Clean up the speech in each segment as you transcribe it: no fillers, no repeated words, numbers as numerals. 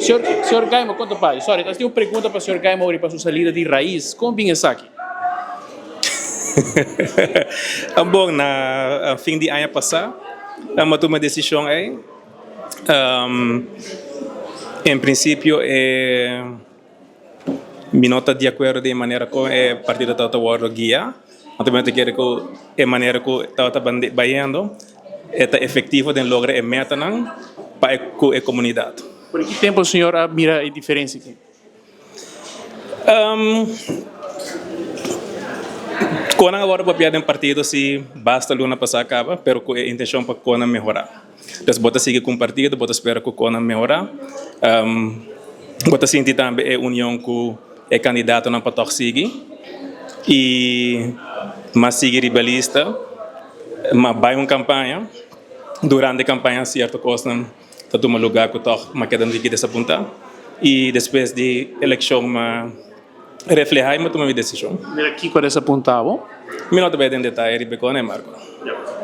Señor, señor Gaimo, con ta bay? Sorry, ta tin un pregunta pa señor Gaimo riba su salida di Raiz. Con bin esaki? Bon, na fin di aña pasá mi a tuma e desishon ei. En prinsipio e mi no ta di akuerdo den e manera kon e partido tabata wòrdu guiá. Anto mi ta kere ku e manera ku tabata bayendo e ta efektivo den logra e metanan pa ku e komunidat. Por ki tempu señor a mira e diferensia aki? Kon nan a wòrdu papia den partido si basta luna pasá kaba, pero ku e intenshon pa kon nan mehorá. Entonces bo ta sigui ku un partido, bo ta spera ku kon nan mehorá. Bo ta sinti tambe e union ku e kandidatonan pa tòg sigui i mas sigui riba lista, mas bai un kampaña. Durante kampaña sierto kosnan ta tuma lugá ku tòg m'a keda un tiki desapuntá i despues di elekshon m'a reflehá i m'a tuma mi desishon. Mira kiko a desapuntá bo? Mi no ta bai den detaye riba e kos, Marco.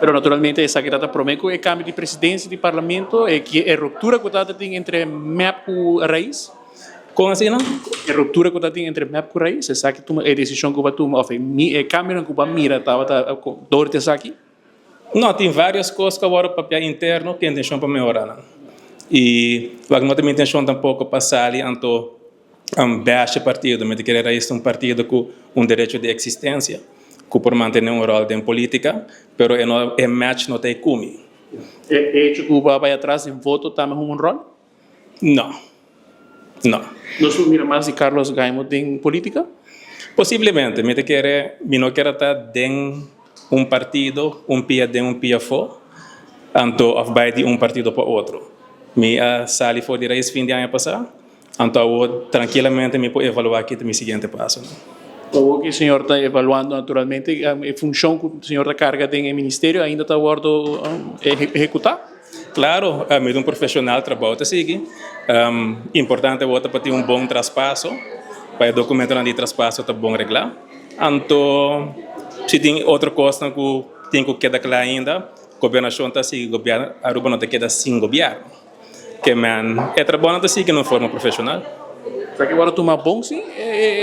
Pero naturalmente esaki ta ta promé ku e kambio di presidensia di parlamento, e e ruptura ku ta tin entre mep ku Raiz? Kon asina? E ruptura ku ta tin entre mep ku Raiz, esaki tuma e desishon ku bo a tuma òf e kambionan ku bo a mira tabata dor di esaki? No, tin varios kos ku a wòrdu papia interno ku intenshon pa mehorá nan. I wak no ta mi intenshon tampoko pa sali anto bash e partido. Mi ta kere Raiz ta un partido ku un derecho di eksistensia, ku por mantené un ròl den polítika, pero e no e match no ta e ku mi. E hecho ku bo a bai atras den voto tambe hunga un ròl? No. No. Nos por mira mas di Carlos Gaimo den politica? Posiblemente. Mi ta kere, mi no kier a ta den un partido, un pia den un pia afó, anto of bai di un partido pa otro. Mi a sali for di Raiz fin di aña pasá, anto awor trankilamente mi por evaluá ki ta mi siguiente pasonan. Awor ki señor ta evaluando naturalmente e funcion cu señor ta carga den e ministerio ainda ta wordo ehecuta? Claro, mi ta un profesional, trabou ta sigui. Importante awor ta pa tin un bon traspaso, pa e documentonan di traspaso ta bon regla. Anto si tin otro cosnan cu tin cu keda cla ainda, gobernacion ta sigui gobierno, Aruba no ta keda sin gobierno. Ke men e trabounan ta sigui na un forma profesional. Sa ke wòrdu tuma bon si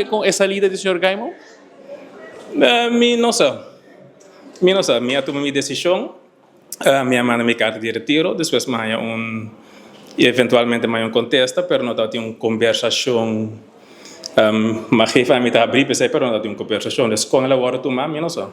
con e salida di señor Gaimo? Mi no sa. Mi no sa. Mi a tuma mi decision. Mi a manda mi karta di retiro, despues mi haña un, i eventualmente mi haña un kontesta, pero no tabatin un kombersashon. Mi a geef ami ta habrí p'esei, pero no tabatin un kombersashon. Des kon el a wòrdu tumá, mi no sa.